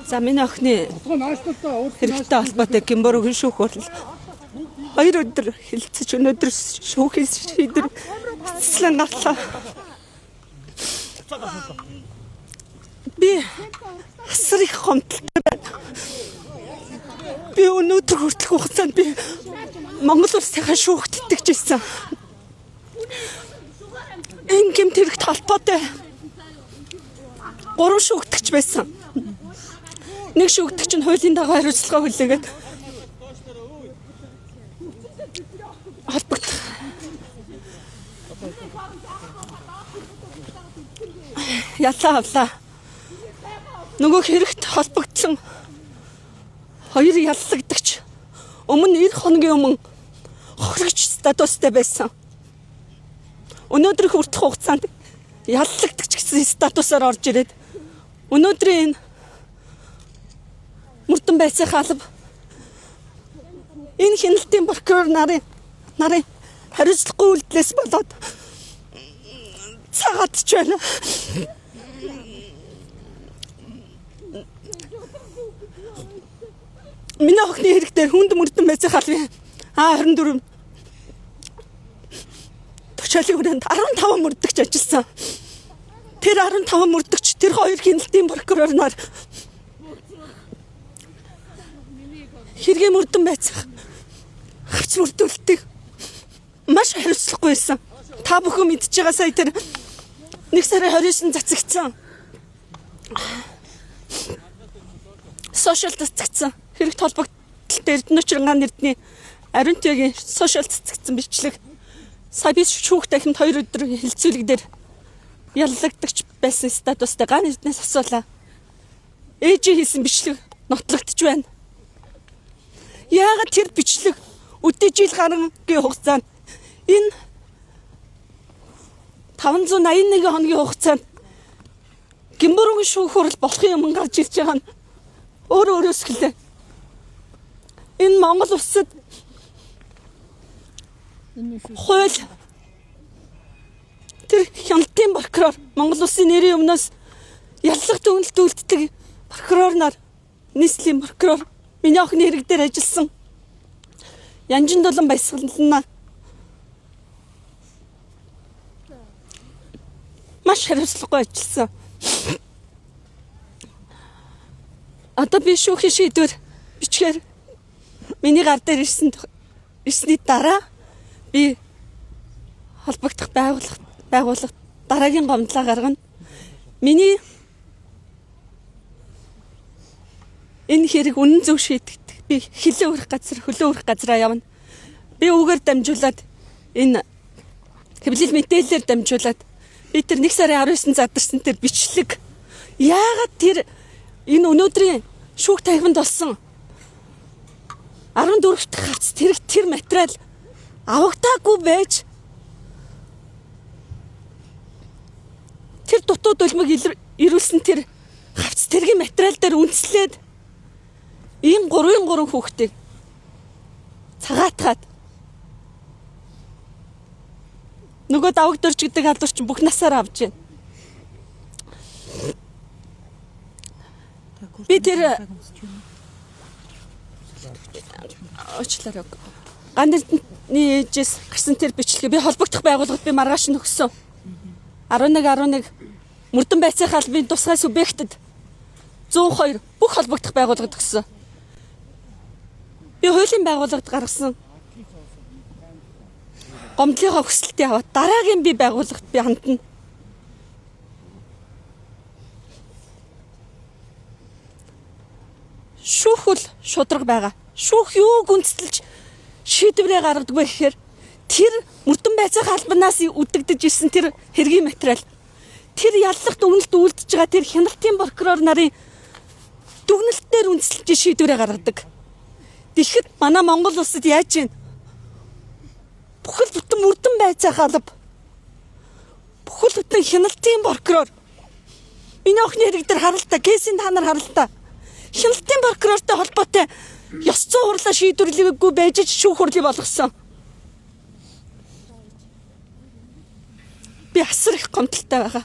За миний охины хэрэгтэй холбоотой Гимбөрөгийн шүүх хурал 2 өдөр хэлцэж өнөөдөр шүүхийн шийдвэр цэцлэн гарлаа. Би асар их гомдолтой байна. Би өнөөдөр хүртэлх хугацаанд би Монгол улсынхаа шүүхт итгэж ирсэн. Энэ гэмт хэрэгт холбоотой 3 шүүгдэгч байсан. Нэг шүүгдэгч нь хуулийн дагуу хариуцлага хүлээгээд холбогдох. Ялаа авлаа. Нөгөө хэрэгт холбогдсон хоёр яллагдагч өмнө 90 хоногийн өмнө хохирогч статустай байсан. Өнөөдөр хүртэх хугацаанд яллагдагч гэсэн статусаар орж ирээд өнөөдрийн энэ мөрдөн байцаах алба энэ хяналтын прокурор нарын хариуцлагагүй үйлдэлээс болоод цагаатч байна. Миний охины хэрэг дээр хүнд мөрдөн байцаах албын А24 тушаалын хүрээнд 15 мөрдөгч ажилласан. Тэр 15 мөрдөгч тэр хоёр хяналтын прокурор нар хэргийн мөрдөн байцаах хавц мөрдүүлэлтийг маш хариуцлагагүй байсан. Та бүхэн мэдж байгаа сая тэр 1 сарын 29-нд цацагдсан. Сошиал цацагдсан. Хэрэгт холбогдлолтой Эрдэнэчиргаан эрдний Ариун туяагийн сошиал цацагдсан бичлэг. Сая би шүүх дахимд 2 өдөр хилцүүлэг дээр яллагдагч байсан статустай ган эрднээс асуулаа. Ээжийн хийсэн бичлэг нотлогдож байна. Яагаад тэр бичлэг өдөө жил гарангийн хугацаанд энэ 581 хоногийн хугацаанд Гимбөрөгийн шүүх хурал болохын өмнө гарч ирж байгаа нь өөрөө өөрөөсгөлээ. Энэ Монгол улсад хууль тэр хяналтын прокурор Монгол улсын нэрийн өмнөөс яллах дүгнэлт үлддэг прокурор нар нийслэлийн прокурор миний охины хэрэг дээр ажилласан Янжин дулан баясгална маш хариуцлагагүй ажилласан. Одоо би шүүхийн шийдвэр бичгээр миний гар дээр ирсний дараа би холбогдох байгууллага дараагийн гомдлоо гаргана. Миний энэ хэрэг үнэн зөв шийдэгдэх. Би хилээ өрөх газар, хөлөө өрөх газараа явна. Би үүгээр дамжуулаад энэ хэвлэл мэдээлэлээр дамжуулаад би тэр 1 сарын 19-нд задарсан тэр бичлэг яагаад тэр энэ өнөөдрийн шүүх танхимд болсон 14 дахь хавц тэр материал авагдаагүй байж тэр дутуу дулмиг ирүүлсэн тэр хавц тэргийн материал дээр үндэслээд ийм 3-3 хүүхдийг цагаатгаад нөгөө давагдөрч гэдэг алуурч бүх насаар авч байна. Би тэр уучлаарай. Ган эрдэнэний ээжээс гарсан тэр бичлэгээ би холбогдох байгууллагад би маргааш нь өгсөн. 11 11 мөрдөн байцаах албын тусгай субъектэд 102 бүх холбогдох байгууллагад өгсөн. Би хуулийн байгууллагад гаргасан гомдлынхоо хүсэлтийг аваад дараагийн би байгууллагад би хандна. Шүүх бол шударга байгаа. Шүүх юуг үндэслэж шийдвэрээ гаргадаг вэ гэхээр тэр мөрдөн байцаах албанаас үдэгдэж ирсэн тэр хэргийн материал тэр яллах дүгнэлт үлдэж байгаа тэр хяналтын прокурор нарын дүгнэлтээр үндэслэж шийдвэрээ гаргадаг. Тэгэхэд манай Монгол улсад яаж юм? Бүхэл бүтэн мөрдөн байцаах алба. Бүхэл бүтэн хяналтын прокурор. Миний охины хэрэг дээр харалта, кейсийн та нар харалта. Хяналтын прокурортой холбоотой ёс зүйн хурлаа шийдвэрлэгээгүй байж шүүх хурлыг болгосон. Би асар их гомдолтой байгаа.